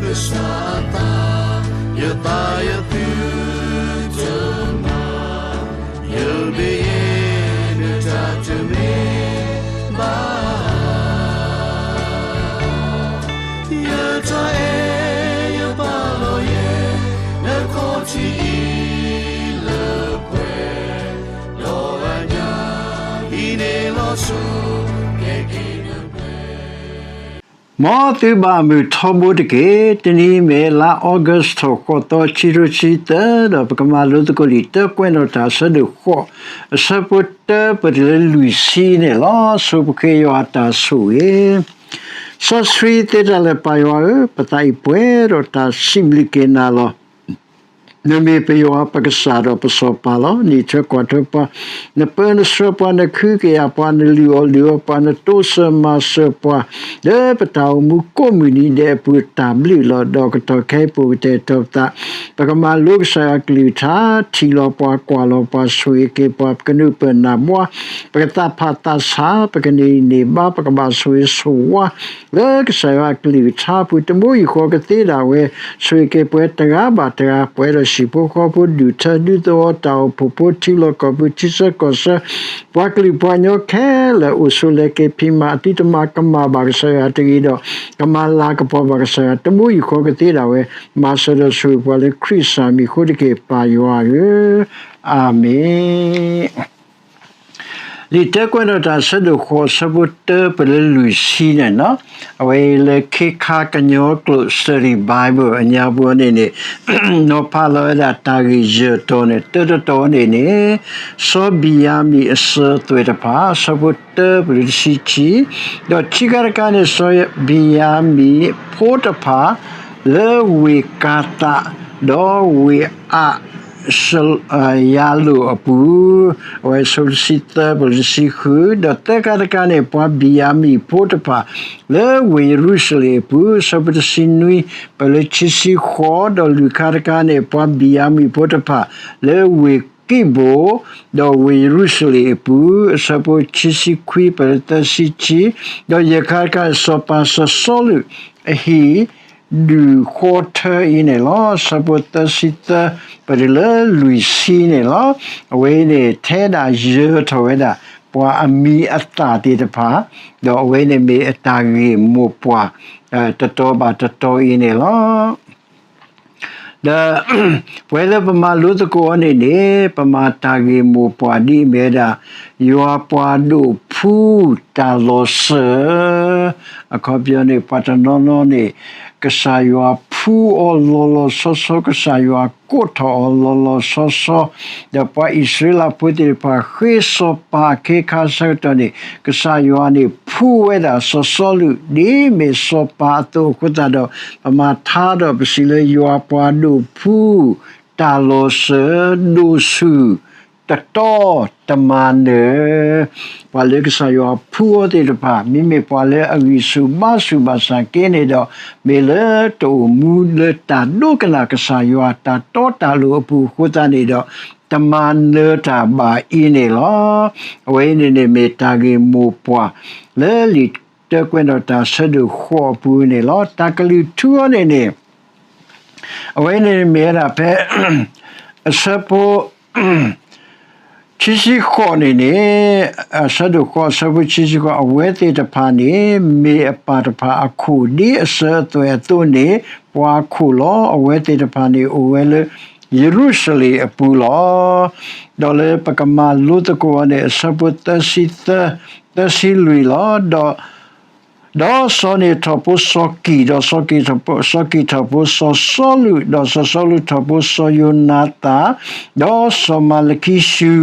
ကစၢ်အသး, ယသးယသုတမၤ, ယမ့ၢ်ယဲနတၢ်တမ့ၢ် ဘၣ်, ယတၢ်အဲၣ်ယပာ်လီၤယဲ နခီၣ်ထံးအံၤလၢပှဲၤ, ဒီးအညၣ်အံၤန့ၣ်လီၤဆီ ကဲက့ၤနပှဲၤ မ်သုဘၣ်မုာ်ထီဘိတက့ၢ်. တနံၤအံၤမ့ၢ်လါအီကူးထီၣ် ဃိးသီ ခံကထိခံဆံသၢ, ဒီးပကမၤလိသကိးလံာ်တၢကွဲးနီၣ်တၢ် အဆၢဒိၣ်ဃိး, အဆၢဖိတၢပၢၢ်တုၤလၢလွံၢ်ဆံန့ၣ်လီၤ. ဆိပဃ့ယွၤအတၢ်ဆိၣ်ဂ့ၤ. စီဆှံသ့တၢ်လၢပၢ်ယွၤဧၢ, ပသးအံၤပှဲၤဒီးတၢ်စံးဘျုးက့ၤနၤလီၤ. နမ့ၢ်ပယွၤပကစၢ်ဒီးပစီၤပၤလီၤ. နအံးထွဲကွၢ်ထွဲပှၤ, နပၢနဆှၢပှၤ, နခုကယာ်ပှၤ, နလုၢ်အီၣ်လုၢ်အီပှၤ, နတိစၢၤမၤစၢၤပှၤ, လၢပတၢ်အိၣ်မူကိးမုၢ်နံၤဒဲးအပူၤတၢ်ဘျုးလီၤ. ဒီးကတီၢ်ခဲအံၤပအိၣ်ကတဲာ်ကတီၤပသး, ပကမၤလိကစၢ်ယွၤအကလုၢ်ကထါ, ထံၣ်လီၤပှၤ, ကွၢ်လီၤပှၤ, ဆိၣ်ဂ့ၤက့ၤပှၤ, ပကနုာ်ပၢၢ်နၢ်ဘှါ, ပကသးဖးသးဆါ, ပကန့ၢ်ဂံၢ်န့ၢ်ဘါ, ပကဘၣ်ဆိၣ်ဂ့ၤဆိၣ်ဝါ လၢကစၢ်ယွၤအကလုၢ်ကထါအပူၤ တဘိယူၢ်ဃီကသ့ဒၣ်ဝဲ, ဆိၣ်ဂ့ၤက့ၤပှၤတဂၤဘၣ်တဂၤ, ပှၤဒီးဟံၣ်ဖိဃီဖိ ဒူၣ်ထၢဒူသဝီ တၢ်အိၣ်ဖှိၣ်ဖိ ထံလီၢ်ကီၢ်ပူၤ ထံဆၢကီၢ်ဆၢ, ပှၤကလုာ်ပှၤကညီခဲလၢာ် အိၣ်ဆိးလဲၤက့ၤဖံးမၤအသုတမၤကမၣ်ဘၣ်ကစၢ်ယွၤတဂ့ၤဒီး, ကမၤလၤကပီၤဘၣ်ကစၢ်ယွၤ တဘိယူၢ်ဃီကသ့ဒၣ်ဝဲ, မၤစၢၤဒီးဆိၣ်ဂ့ၤပှၤလၢခရံာ်စၢ်မံၤအဃိတက့ၢ် ပၢ်ယွၤဧၢ, အၤမ့ၣ်. လံာ်တၢကွဲးနီၣ်တၢ်အဆၢဒိၣ်ဃိး အဆၢဖိတၢပၢၢ်လၢလွံၢ်ဆံန့ၣ်, အဝဲအံၤလၢခ့ခါကညီကျိာ် Study Bible အညါပူၤန့ၣ်န့ၣ်, နီၤဖးလီၤဝဲဒၣ်တၢ်ဂ့ၢ်ယဲၢ်တီၤန့ၣ်, တၢတတီၤန့ၣ်န့ၣ်, စီၤဘံၤယၤမံၣ်အစၢၤအသွဲၣ်တဖၣ် အဆၢဖိတၢပၢၢ်လၢတဆံခံ, ဒီးခံခါတခါန့ၣ် စီၤဘံၤယၤမံၣ်ဖိတဖၣ် လၢဝ့ၢ်ကၤသး ဒီးဝ့ၢ်အး ယၤလိာ်အပူၤ, အဝဲအဆၢဖိတဆံသၢပၢၢ်လၢတဆံဃု, ဒီးသၢခါတခါန့ၣ် ပှၤဘံၤယၤမံၣ်ဖိတဖၣ် လၢဝ့ၢ်ယရူၤၡလ့ၣ်အပူၤ, အဆၢဖိတဆံနွံပၢၢ်လၢခံဆံဃိး, ဒီးလွံၢ်ခါတခါန့ၣ် ပှၤဘံၤယၤမံၣ်ဖိတဖၣ် လၢဝ့ၢ်ကံးဘိၣ် ဒီးဝ့ၢ်ယရူၤၡလ့ၣ်အပူၤ, အဆၢဖိခံဆံခွံပၢၢ်လၢသၢဆံခံ, ဒီးယဲၢ်ခါတခါန့ၣ် စီၤပၤစီၤစီလူးအဟံၣ် ဒုၣ်ဃီထၢအံၤန့ၣ်လီၤ. အဆၢဖိသၢဆံသၢပၢၢ်တုၤလၢလွံၢ်ဆံန့ၣ်လီၤ. အဝဲအံၤန့ၣ် ထဲဒၣ်ယၢၤထီၣ်ဝဲဒၣ် ပှၤအမံၤအသၣ်သ့ၣ်တဖၣ်, ဒီးအဝဲန့ၣ်မ့ၢ်အတၢ်ဂ့ၢ်မိၢ်ပှၢ် တတီၤဘၣ်တတီၤအံၤန့ၣ်လီၤ. ဒီး ပဝဲလၢပမၤလိသကိးအီၤန့ၣ်န့ၣ် ပမၤတၢ်ဂ့ၢ်မိၢ်ပှၢ်ဒ်အမ့ၢ်ဝဲဒၣ် ယွၤပှၤဒိးဖှူတၢ်လီၤစၢၤ, အခီပညီန့ၣ် ပှၤတနီၤနီၤန့ၣ် ကစၢ်ယွၤဖှူအီၤလီၤလီၤဆီဆီ, ကစၢ်ယွၤကိးထီၣ်အီၤလီၤလီၤဆီဆီ, ဒီးပှၤအံၣ်စရ့လးဖိသ့ၣ်တဖၣ် ဃ့စီၤပၤအခ့အခါအဆၢကတီၢ်န့ၣ် ကစၢ်ယွၤန့ၣ်ဖှူဝဲဒၣ်စီၤစီလူး ဒ်မ့ၢ်စီၤပၤအသိးအဃိသတးဒီး ပမၤထါဒီးပစံးလၢယွၤပှၤဒိးဖှူ တၢ်လီၤစၢၤ ဒိၣ်ဆူၣ် တတီတမၤနၢၤ, ပှၤလၢကစၢ်ယွၤဖှူအီၤသ့ၣ်တဖၣ် မ့မ့ၢ်ပှၤလၢအဂံၢ်ဆူၣ်ဘါဆူၣ်ဘၣ်ဆၣ်က့န့ၣ်ဒီး မ့ၢ်လၢတအိၣ်မူလၢတၢ်ဒိကနၣ်ကစၢ်ယွၤတၢ်တီတၢ်လိၤအပူၤအဃိသတးန့ၣ်ဒီး တမၤနၢၤတၢ်ဘၣ်အံၤန့ၣ်လီၤ. အဝဲအံၤန့ၣ်န့ၣ်မ့ၢ်တၢ်ဂ့ၢ်မိၢ်ပှၢ် လၢလံာ်တၢကွဲးနီၣ်တၢ်ဆၢဒိၣ်ဃိးအပူၤန့ၣ်လီၤ. တၢ်ကလုၢ်ထူအီၤန့ၣ်န့ၣ် အဝဲန့ၣ်မ့ၢ်ဝဲဒၣ်ဖဲ အဆၢဖိ ခံဆံဃိးန့ၣ်န့ၣ်, အဆၢဒိၣ်ဃိးအဆၢဖိခံဆံဃိး, အဝဲသ့ၣ်တဖၣ်န့ၣ် မ့ၢ်အပၢ်တဖၣ်အခိၣ်ဒ်အစၢၤအသွဲၣ်အသိးန့ၣ် ပှၤအခိၣ်လီၤ. အဝဲသ့ၣ်တဖၣ်န့ၣ်အိၣ်ဝဲလၢ ယရူၤၡလ့ၣ်အပူၤလီၤ. ဒီးလၢပကမၤလိသကိးအီၤန့ၣ် အဆၢဖိသၢဆံသၢ သၢဆံလွံၢ်လီၤ. ဒီး ဒီးစီၤန့ၣ်ထီၣ်ဖိစီၤကံၢ်, ဒီးစီၤကံၢ်ထီၣ်ဖိစီၤစီလူး, ဒီးစီၤစီလူးထီၣ်ဖိစီၤယိၤနၤသၣ်, ဒီးစီၤမၤလကံၡူ,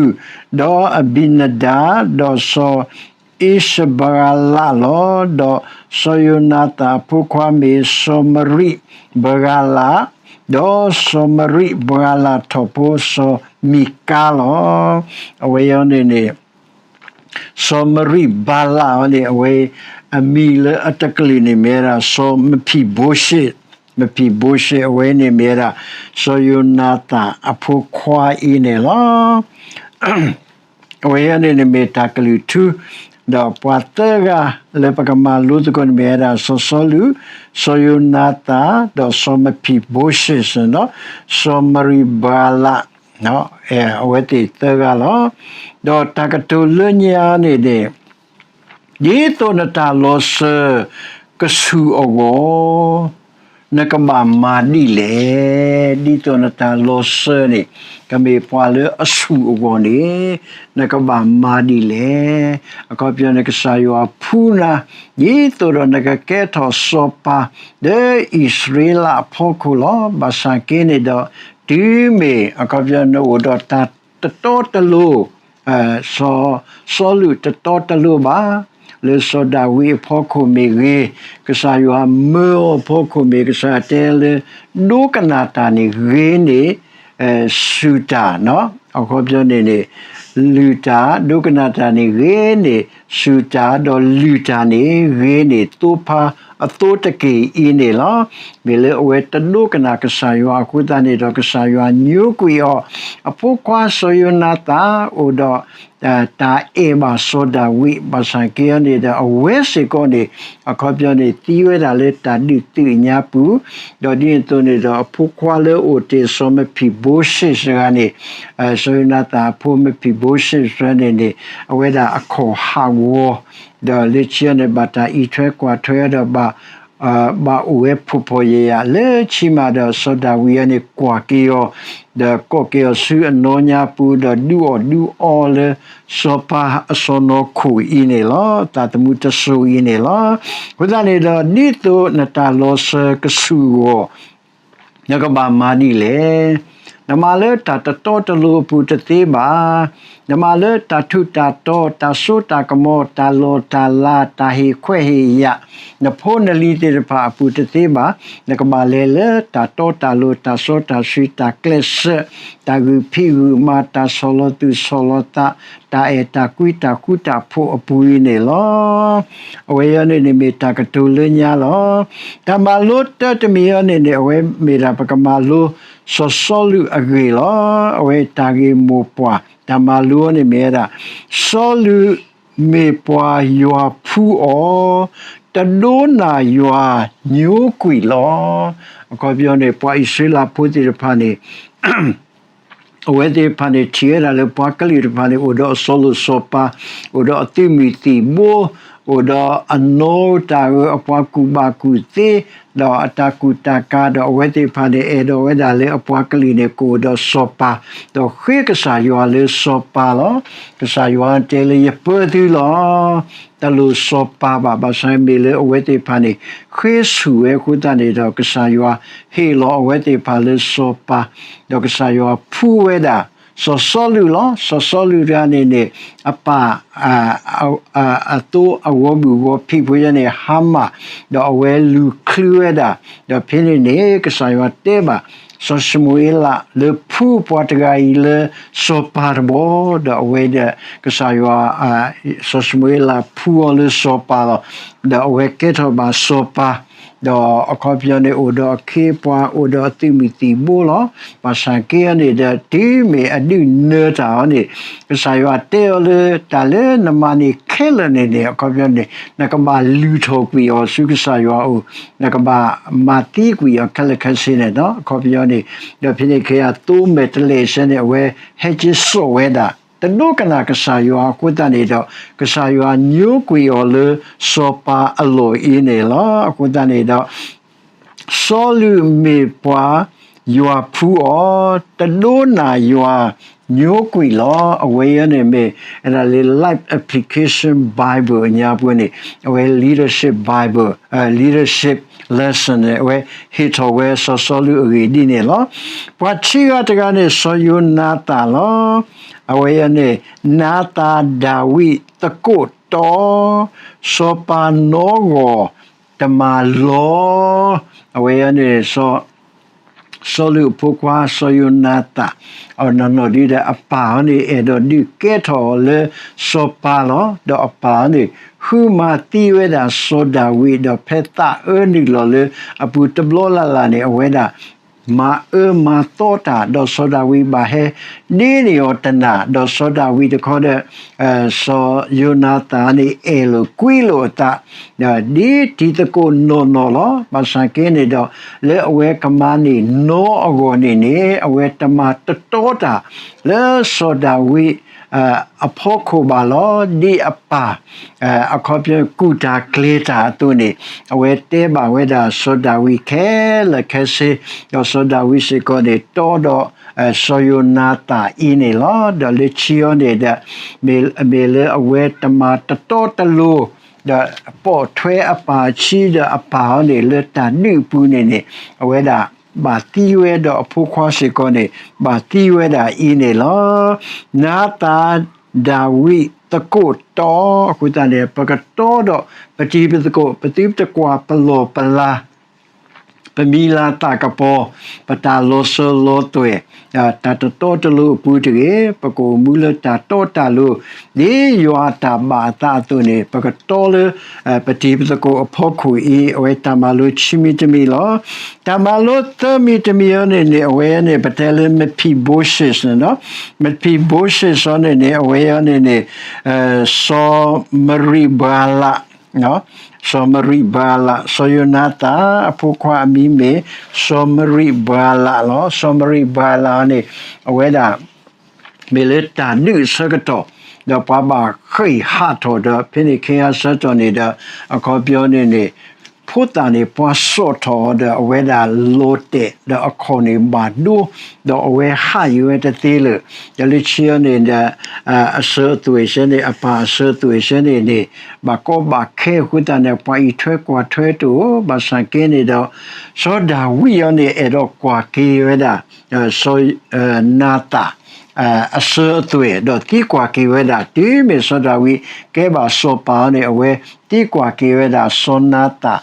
ဒီးအဘံနဒၤ, ဒီးစီၤအံၡဘၤဂၤလးလီၤ. ဒီးစီၤယိၤနၤသၣ်အဖိခွါမ့ၢ်စီၤမရံးဘဂၤလး, ဒီးစီၤမရံးဘဂၤလးထီၣ်ဖိစီၤမံကၤလီၤ. အဝဲအံၤန့ၣ်န့ၣ် စီၤမရံးဘၤလးအံၤန့ၣ် အဝဲအမံၤလၢအတကလုာ်န့ၣ်မ့ၢ်ဝဲဒၣ် စီၤမဖံးဘိရှ့, မဖံးဘိရှ့ အဝဲန့ၣ်မ့ၢ်ဝဲဒၣ် စီၤယိၤနၤသၣ်အဖိခွါအံၤန့ၣ်လီၤ. အဝဲအံၤန့ၣ်န့ၣ်မ့ၢ်တၢ်ကလုၢ်ထူ ဒီးပှၤသၢဂၤလၢပကမၤလိသကိးန့ၣ်မ့ၢ်ဝဲဒၣ် စီၤစီလူး, စီၤယိၤနၤသၣ်, ဒီးစီၤမဖံဘိၡ့ၣ်, စီၤမရံဘၤလး, အဝဲသ့ၣ်သၢဂၤလီၤ. ဒီးတၢ်ကတိၤလၢညါန့ၣ်န့ၣ် ဒ်သိးနတၢ်လီၤစၢၤကဆူၣ်အဂီၢ် နကဘၣ်မၤဒ်လဲၣ်. ဒ်သိးနတၢ်လီၤစၢၤန့ၣ် ကမ့ၢ်ပှၤလၢအဆူၣ်အဂီၢ်န့ၣ် နကဘၣ်မၤဒ်လဲၣ်. အခီပညီန့ၣ် ကစၢ်ယွၤဖှူနၤ ဒ်သိးဒီးနကကဲထီၣ်စီၤပၤ လၢအံၣ်စရ့လးအဖီခိၣ်လီၤ. ဘၣ်ဆၣ်က့န့ၣ်ဒီး တုၤမ့ၢ် အခီပညီ နအိၣ်ဒီးတၢ်တတီတလိၤ စီၤစီလူးတတီတလိၤဘၣ်, လၢစီၤဒၤဝံးအဖီခိၣ်မ့ၢ်ဂ့ၤ, ကစၢ်ယွၤမၢအီၤအဖီခိၣ်မ့ၢ် ကစၢ်ယွၤတဲလၢ ဒိကနၣ်တၢ်န့ၣ်ဂ့ၤန့ၢ် ဆူၣ်တၢ်, အခီပညီန့ၣ်န့ၣ် လုၢ်တၢ်, ဒိကနၣ်တၢ်န့ၣ်ဂ့ၤန့ၢ်ဆူၣ်တၢ်, ဒီးလုၢ်တၢ်န့ၣ်ဂ့ၤန့ၢ်သိဖါအသိတက့ၢ်အံၤန့ၣ်လီၤ. မ့ၢ်လၢအဝဲတဒိကနၣ်ကစၢ်ယွၤအဃိသတးန့ၣ်ဒီး ကစၢ်ယွၤညိကွံာ်အီၤ, အဖိခွါစီၤယိၤနၤသၣ် အိၣ်ဒီး တၢ်အဲၣ်ဘၣ်စီၤဒၤဝံး ဘၣ်ဆၣ်က့အီၤန့ၣ်ဒီး အဝဲစ့ၢ်ကီးန့ၣ် အခီပညီန့ၣ် သံဝဲဒၣ်လၢတၢ်ဒုးသုးအညါပူၤ, ဒီးဒ်န့ၣ်အသိးန့ၣ်ဒီး အဖိခွါလၢအိၣ်တ့ၢ်စီၤမဖံဘိၡ့ၣ်တဂၤန့ၣ် စီၤယိၤနၤသၣ်အဖိမဖံဘိၡ့ၣ်တဂၤန့ၣ်န့ၣ် အဝဲဒၣ်အခီၣ်ဟးဂီၤ, ဒီးလၢခံအီၤန့ၣ် ဘၣ်တၢ်အံးထွဲကွၢ်ထွဲဒီး ဘၣ်အိၣ်ဝဲဖှီၣ်ဖှီၣ်ယာ်ယာ် လၢခံမးဒီးစီၤဒၤဝံးအံၤန့ၣ် ကွၢ်က့ၤအီၤ, ဒီးကိးက့ၤအီၤဆူအနီၢ်ညါပူၤ ဒီးဒုးအီၣ်ဒုးအီလၢစီၤပၤအစီၢ်နီၤခိၣ်အံၤန့ၣ်လီၤ. သးသမူတစိၤအံၤန့ၣ်လီၤ. အဃိသတးန့ၣ်ဒီး ဒ်သိးနတၢ်လီၤစၢၤကဆူၣ်အဂီၢ် နကဘၣ်မၤဒ်လဲၣ်. နမၤလၢတၢ်တတီတလိၤအပူၤတသ့ဘၣ်. နမၤလၢတၢ်ထူးတၢ်တီၤ, တၢ်စိတၢ်ကမီၤ, တၢ်လီၢ်တၢ်လၤ, တၢ်ဟ့ၣ်ခွဲးဟ့ၣ်ယာ်, နဖိနလံၤသ့ၣ်တဖၣ်အပူၤတသ့ဘၣ်. နကဘၣ်လဲၤလၢတၢ်တီတၢ်လိၤ, တၢ်စီတၢ်ဆှံ, တၢ်ကျဲးစၢး, တၢ်ဂုာ်ဖံးဂုာ်မၤ, တၢ်ဆီၣ်လီၤသူၣ်ဆီၣ်လီၤသး, တၢ်အဲၣ်တၢ်ကွံတၢ်ဃူတၢ်ဖိးအပူၤအံၤန့ၣ်လီၤ. အဝဲအံၤန့ၣ်န့ၣ်မ့ၢ်တၢ်ကတိၤလၢညါလီၤ. တၢ်မၤလိတၢတမံၤအံၤန့ၣ်န့ၣ် အဝဲမ့ၢ်ဒၣ်ပကမၤလိ စီၤစီလူးအဂ့ၢ်လီၤ. အဝဲတၢ်ဂ့ၢ်မိၢ်ပှၢ် တၢ်မၤလိအံၤန့ၣ်မ့ၢ်ဝဲဒၣ် စီလူးမ့ၢ်ပှၤယွၤဖှူအီၤ, တဒိကနၣ်ယွၤညိကွံာ်လီၤ. အခီပညီန့ၣ် ပှၤအံၣ်စရ့လးဖိသ့ၣ်တဖၣ်န့ၣ် အဝဲသ့ၣ်တဖၣ်န့ၣ် ထံၣ်ဝဲဒၣ်လၢပှၤကလုာ်တဖၣ်န့ၣ် အိၣ်ဒီးအစီၤလိၣ်စီၤပၤ, အိၣ်ဒီးအသုးမုၢ်သံၣ်ဘိ, အိၣ်ဒီးအနီၢ်တၢ်အၢ အပှၤကူၣ်ဘၣ်ကူၣ်သ့, ဒီးအတၢ်ကူၣ်တၢ်ကၤ, ဒီးအဝဲသ့ၣ်တဖၣ်န့ၣ် အဲၣ်ဒိးဝဲဒၣ်လၢအပှၤကလုာ်န့ၣ် ကအိၣ်ဒီးစီၤပၤ, ဒီးဃ့ကစၢ်ယွၤလၢစီၤပၤလီၤ. ကစၢ်ယွၤတဲလၢယပၢသုလီၤ. တလိၣ်စီၤပၤဘၣ်, ဘၣ်ဆၣ်မ့ၢ်လၢအဝဲသ့ၣ်တဖၣ်န့ၣ် ဃ့ဆူၣ်ဝဲအဃိသတးန့ၣ်ဒီး ကစၢ်ယွၤဟ့ၣ်လီၤအဝဲသ့ၣ်တဖၣ်လၢစီၤပၤ, ဒီးကစၢ်ယွၤဖှူဝဲဒၣ် စီၤစီလူးလီၤ. စီၤစီလူးတဂၤန့ၣ်န့ၣ် အပၢ် အသိအဂီၤဘုၣ်ဂီၤဖံးဖိယဲန့ၣ် ဟါမၢ်, ဒီးအဝဲလူၤချုးဝဲဒၣ်, ဒီးဖဲန့ၣ်န့ၣ် ကစၢ်ယွၤတဲဘၣ် စီၤၡမူၤအ့လးလၢဖှူပှၤတဂၤအံၤလၢစီၤပၤတဘီ, ဒီးအဝဲဒီး ကစၢ်ယွၤ စီၤၡမူၤအ့လးဖှူအီၤလၢစီၤပၤလီၤ. ဒီးအဝဲကဲထီၣ်ဘၣ်စီၤပၤ, ဒီးအခီပညီန့ၣ် အိၣ်ဒီးအခ့အပှၤ အိၣ်ဒီးအသုးမုၢ်သံၣ်ဘိလီၤ. ဘၣ်ဆၣ်က့အံၤန့ၣ်ဒီး တုၤမ့ၢ်အဒုးနၢၤတၢ်အီၤန့ၣ် ကစၢ်ယွၤတဲအီၤလၢ တၢ်လၢနမၤန့ၢ်ခဲလၢာ်န့ၣ်န့ၣ် အခီပညီန့ၣ် နကဘၣ်လုၢ်ထီၣ်ကွံာ်အီၤဆူကစၢ်ယွၤအအိၣ်, နကဘၣ်မၤသံကွံာ်အီၤခဲလၢာ်ခဲဆ့န့ၣ်လီၤ. အခီပညီန့ၣ် ဒီးဖဲန့ၣ်အခါ သိမဲာ်တဲးလဲးစဲန့ၣ် အဝဲဟဲက့ၤစိာ်ဝဲဒၣ် တဒိကနၣ်ကစၢ်ယွၤအဃိသတးန့ၣ်ဒီး ကစၢ်ယွၤညိကွံာ်အီၤလၢစီၤပၤအလီၢ်အံၤန့ၣ်လီၤ. အဃိသတးန့ၣ်ဒီး စီလူးမ့ၢ်ပှၤယွၤဖှူအီၤ, တဒိကနၣ်ယွၤညိကွံာ်လီၤ. အဝဲအံၤန့ၣ်မ့ၢ် အဲဒါလၢ Life Application Bible အညါပူၤန့ၣ် အဝဲ Leadership Bible, Leadership Lesson န့ၣ် အဝဲဟ့ၣ်ထီၣ်ဝဲစီၤစီလူးအဂ့ၢ်ဒ်န့ၣ်လီၤ. ပှၤခံဂၤတဂၤန့ၣ် စီၤယိၤနၤသၣ်လီၤ. အဝဲအံၤန့ၣ် နၤသၣ်ဒၤဝံးသကိးတီၤ, စီၤပၤနီဂီၢ်တမၤလီၤ. အဝဲအံၤန့ၣ် စီၤစီလူးအဖိခွါ စီၤယိၤနၤသၣ်, အနီၢ်နီၢ်ဒ်ဒီး အပၢ်အီၤန့ၣ် အဲၣ်ဒိးဒုးကဲထီၣ်အီၤလၢစီၤပၤလီၤ. ဒီးအပၢ်အီၤန့ၣ် ဃုမၤသံဝဲဒၣ်စီၤဒၤဝံး, ဒီးဖဲသးအၢနုာ်လီၤလၢ အပူၤတဘျီလၢ်လၢ်န့ၣ် အဝဲဒၣ် မၤအၢမၤသီတၢ်, ဒီးစီၤဒၤဝံးဘၣ်ဟဲဒ့န့ၢ်အီၤတနၢ်, ဒီးစီၤဒၤဝံးတခီဒီး စီၤယိၤနၤသၣ်န့ၣ် အဲၣ်လိာ်ကွံလိာ်အသး ဒ်တံၤသကိးနီၢ်နီၢ်လီၤ. ဘၣ်ဆၣ်က့န့ၣ်ဒီး လၢအဝဲကမၤန့ၢ်နီအဂီၢ်န့ၣ်န့ၣ် အဝဲတမၤတတီတၢ် လၢစီၤဒၤဝံး အဖီခိၣ်ဘၣ်လီၤ. ဒ်အပၢ် အခီပညီကူၣ်တၢ်ကျဲၤတၢ်အသိးန့ၣ် အဝဲတဲဘၣ်ဝဲဒၣ်စီၤဒၤဝံးခဲလၢာ်ခဲဆ့, ဒီးစီၤဒၤဝံးစ့ၢ်ကီးန့ၣ် တီဒီး စီၤယိၤနၤသၣ်အံၤန့ၣ်လီၤ. ဒီးလၢခံအီၤန့ၣ်ဒီး မ့ၢ်လၢအဝဲတမၤတတီတလိၤ ဒီးပိာ်ထွဲအပၢ်အခံဒီးအပၢ်အီၤန့ၣ် လၢတၢ်ဒုးအပူၤန့ၣ်န့ၣ် အဝဲဒၣ်ဘၣ်သံဝဲဒီးအဖိခွါစ့ၢ်ကီးန့ၣ် ဘၣ်သံဝဲဒၣ်အံၤန့ၣ်လီၤ. နၤသၣ်ဒၤဝံးသကိးတီ အဃိသတးန့ၣ် ပကတီဒီးပတံၤပသကိး ပသုပတကွၢ်ပလီၢ်ပလၤ ပမံၤလၤသၣ်ကပီၤ ပတၢ်လီၤစၢၤလီၤသွဲၣ် တၢ်တတီတလိၤအပူၤတဂ့ၤ, ပကအိၣ်မူလၢတၢ်တီတၢ်လိၤ ဒ်ယွၤအတၢ်ဘၣ်အသးအသိးန့ၣ် ပကတီလၢ ပတံၤပသကိးအဖီခိၣ်အံၤ အဝဲတၢ်မၤလိခံမံၤတမံၤလီၤ. တၢ်မၤလိသၢမံၤတမံၤအံၤန့ၣ်န့ၣ် အဝဲန့ၣ် ပတဲလၢ Mephibosheth န့ၣ်လီၤ. Mephibosheth အံၤန့ၣ်န့ၣ် အဝဲအံၤန့ၣ်န့ၣ် စီၤမရံးဘၣ်လး စီၤမရံးဘၣ်လး စီၤယိၤနၤသၣ်အဖိခွါအမံၤမ့ၢ် စီၤမရံးဘၣ်လးလီၤ. စီၤမရံးဘၣ်လးန့ၣ် အဝဲဒၣ် မ့ၢ်လၢတၢ်ဒုးအဆၢကတီၢ် ဒီးပှၤဘၣ်ဃ့ၢ်ဟးထီၣ်ဒီး ဖဲန့ၣ်ခဲအံၤအဆၢကတီၢ်န့ၣ်ဒီး အခီပညီန့ၣ်န့ၣ် ဖိသၣ်န့ၣ် ပှၤစိာ်ထီၣ်အီၤဒီး အဝဲဒၣ်လီၤတဲာ် ဒီးအခီၣ်န့ၣ်ဘၣ်ဒိ ဒီးအဝဲဟးယံၤဝဲတသ့လၢၤ. ဒီးလၢခံအံၤန့ၣ်ဒီး အစၢၤအသွဲၣ်ဆၢန့ၣ် အပၢ်အစၢၤအသွဲၣ်ဆၢန့ၣ်န့ၣ် ဘၣ်ကီဘၣ်ခဲအဃိသတးန့ၣ် ပှၤအံးထွဲကွၢ်ထွဲတအိၣ် ဘၣ်ဆၣ်က့န့ၣ်ဒီး စီၤဒၤဝံးအံၤန့ၣ် အဲၣ်ဒိးကွၢ်က့ၤဝဲဒၣ် စီၤ နၤသၣ် အစၢၤအသွဲၣ် ဒီးသံကွၢ်က့ၤဝဲဒၣ် တုၤမ့ၢ်စီၤဒၤဝံးကဲဘၣ်စီၤပၤအံၤန့ၣ် အဝဲသံကွၢ်က့ၤဝဲဒၣ် စီၤနၤသၣ်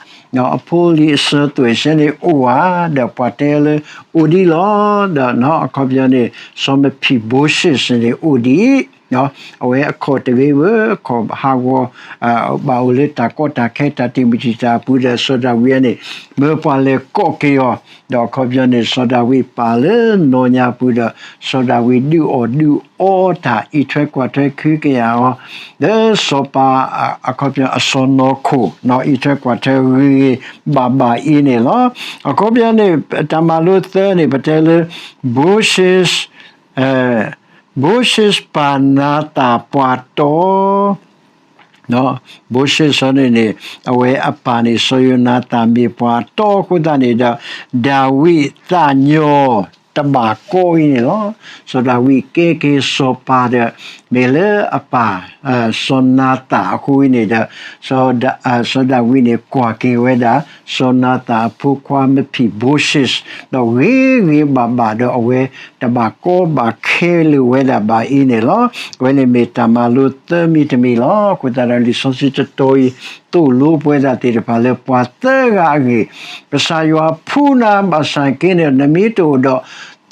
အဖိအလံၤအစၢၤအသွဲၣ်ဆၢန့ၣ်အိၣ်ဧါ, ဒီးပှၤတဲလၢအိၣ်ဒံးလီၤ. ဒီးအခီပညီန့ၣ် စီၤမဖံဘိၡ့ၣ်န့ၣ် အိၣ်ဒံး အဝဲအခီၣ်တဂ့ၤဝဲ အခီၣ်ဟးဂီၤ ဘၣ်အိၣ်လၢတၢ်ကီတၢ်ခဲတၢ်တံာ်မုၢ်တံာ်တာ်အပူၤဒီး စီၤဒၤဝံးအံၤန့ၣ် မၢပှၤလဲၤကိးက့ၤအီၤ, ဒီးအခီပညီန့ၣ် စီၤဒၤဝံးပာ်လၢနီၢ်ညါပူၤဒီး စီၤဒၤဝံးဒုးအီၣ်ဒုးအီတၢ် အံးထွဲကွၢ်ထွဲခုကယာ်အီၤ လၢစီၤပၤ အခီပညီအစီၢ်နီၤခိၣ် အံးထွဲကွၢ်ထွဲဂ့ၤဂ့ၤဘၣ်ဘၣ်အံၤန့ၣ်လီၤ. အခီပညီန့ၣ် တၢ်မၤလိသၢန့ၣ် ပတဲလၢ ဘိၡ့ၣ် ဘိၡ့ၣ်ပာ်နၤသၣ်ပှၤတီ ဘိၡ့ၣ်စီၤန့ၣ်န့ၣ် အဝဲအပၢ်န့ၣ် စီၤယိၤနၤသၣ်မ့ၢ်ပှၤတီအဃိသတးန့ၣ်ဒီး ဒၤဝံးသးညီတဘၣ်ကီအံၤန့ၣ်လီၤ. စီၤဒၤဝံးကဲက့ၤစီၤပၤဒီး မ့ၢ်လၢအပၢ် စီၤနၤသၣ်အဃိအံၤန့ၣ်ဒီး စီၤဒၤဝံးန့ၣ် ကွၢ်က့ၤဝဲဒၣ် စီၤနၤသၣ်အဖိခွါမဖံဘိၡ့ၣ် ဒီးဂ့ၤဂ့ၤဘၣ်ဘၣ်ဒီး အဝဲတဘၣ်ကီဘၣ်ခဲလၢာ်ဝဲဒၣ်ဘၣ်အံၤန့ၣ်လီၤ. အဝဲန့ၣ်မ့ၢ်တၢ်မၤလိသၢမံၤတမံၤလီၤ. အဃိသတးဒီး လံာ်စီဆှံတတီၤအံၤ သိၣ်လိပဝဲဒၣ်သ့ၣ်တဖၣ်လၢပှၤသၢဂၤအဂ့ၢ် ကစၢ်ယွၤဖှူနၤ ဘၣ်ဆၣ်က့န့ၣ် နမ့ၢ်တအိၣ်ဒီး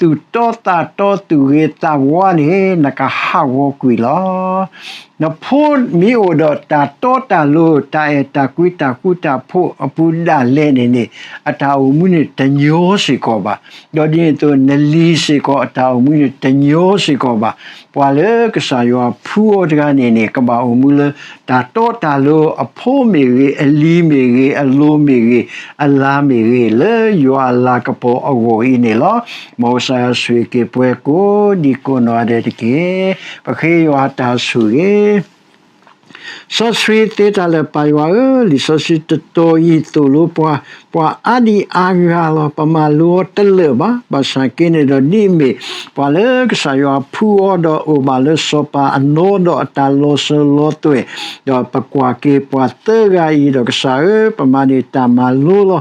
သူၣ်တီသးတီ သူၣ်ဂ့ၤသးဝါန့ၣ် နကဟးဂီၤကွံာ်လီၤ. နဖိမ့ၢ်အိၣ်ဒီးတၢ်တီတၢ်လိၤ တၢ်အဲၣ်တၢ်ကွံ တၢ်ဃူတၢ်ဖိးအပူၤဒၣ်လဲာ်န့ၣ်န့ၣ် အတၢ်အိၣ်မူန့ၣ်တညီစ့ၢ်ကီးဘၣ်. ဒီးဒ်န့ၣ်အသိး နလံၤစ့ၢ်ကီး အတၢ်အိၣ်မူန့ၣ်တညီစ့ၢ်ကီးဘၣ်. ပှၤလၢကစၢ်ယွၤဖှူအီၤတဂၤန့ၣ်န့ၣ် ကဘၣ်အိၣ်မူလၢ တၢ်တီတၢ်လိၤ အဖိမ့ၢ်ဂ့ၤ အလံၤမ့ၢ်ဂ့ၤ အလိၤမ့ၢ်ဂ့ၤ အလါမ့ၢ်ဂ့ၤ လၢယွၤအလၤကပီၤအဂီၢ်အံၤန့ၣ်လီၤ. မ်ကစၢ်ယွၤဆိၣ်ဂ့ၤက့ၤပှၤကိးဒံကိးနီၢ်ဂၤဒဲးတက့ၢ်. ပဃ့ယွၤတၢ်ဆိၣ်ဂ့ၤ စီဆှံသ့တၢ်လၢာ်ပၢ်ယွၤဧၢ, လံာ်စီဆှံတတီၤအံၤသိၣ်လိပှၤ, ပှၤအါဒံအါဂၤလီၤ. ပမၤလိအီၤတလၢာ်ဘၣ်. ဘၣ်ဆၣ်က့န့ၣ်ဒီးဒ်အမ့ၢ် ပှၤလၢကစၢ်ယွၤဖှူအီၤဒီးအိၣ်ဘၣ်လၢစီၤပၤအနီဒီးအတၢ်လီၤစၢၤလီၤသွဲၣ်, ဒီးပကွၢ်က့ၤပှၤသၢဂၤအံၤဒီးကစၢ်ဧၢ, ပမၤန့ၢ်တၢ်မၤလိလီၤ.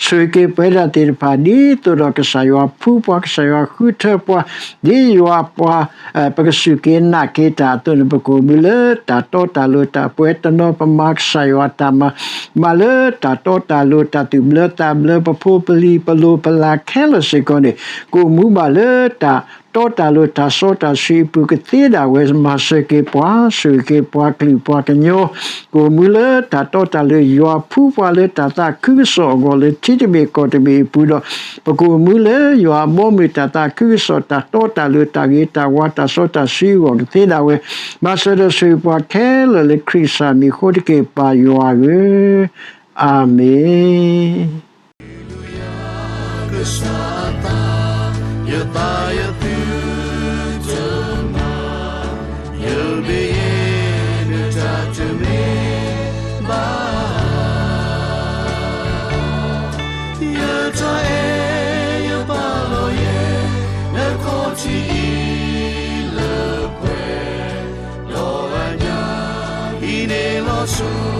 ဆိၣ်ဂ့ၤက့ၤပဝဲဒၣ်သ့ၣ်တဖၣ် ဒ်သိးဒီးကစၢ်ယွၤဖှူပှၤ ကစၢ်ယွၤဃုထၢပှၤ ဒ်ယွၤပှၤ ပကစူၢ်က့ၤနာ်က့ၤတၢ်အသိးန့ၣ် ပကအိၣ်မူလၢတၢ်တီတၢ်လိၤ တၢ်ပှဲၤတနီၤ ပမၤကစၢ်ယွၤတၢ်မၤ မၤလၢတၢ်တီတၢ်လိၤ တၢ်သူၣ်ဘျၢသးဘျၢ ပဖိပလံၤ ပလိၤပလးခဲလၢာ်စ့ၢ်ကီးန့ၣ် ကအိၣ်မူဘၣ်လၢတၢ် တီတၢ်လိၤတၢ်စီတၢ်ဆှံအပူၤကသ့ဒၣ်ဝဲ မၤစၢၤက့ၤပှၤ ဆိၣ်ဂ့ၤက့ၤပှၤကလုာ်ပှၤကညီ ကအိၣ်မူလၢတၢ်တီတၢ်လိၤ ယွၤဖှူပှၤလၢတၢ်သးခုကစီၣ်အဂီၢ်လၢထံတဘ့ၣ်ကီၢ်တဘ့ၣ်အပူၤဒီး ပကအိၣ်မူလၢယွၤအဘီအမုၢ်တၢ်သးခုကစီၣ် တၢ်တီတၢ်လိၤ တၢ်ဂ့ၤတၢ်ဝါတၢ်စီတၢ်ဆှံအဂီၢ်ကသ့ဒၣ်ဝဲ မၤစၢၤဒီးဆိၣ်ဂ့ၤပှၤခဲလၢာ်လၢခရံာ်ကစၢ်မံၤအဃိတက့ၢ် ပၢ်ယွၤဧၢ, အၤမ့ၣ်. ကစၢ်အသး ယသးယသုတမၤ, ယမ့ၢ်ယဲနတၢ်တမ့ၢ်ဘၣ်. ယတၢ်အဲၣ်ယပာ်လီၤယဲ နခီၣ်ထံးအံၤလၢပှဲၤ, ဒီးအညါ ဟံးန့ၢ်လီၤဆိ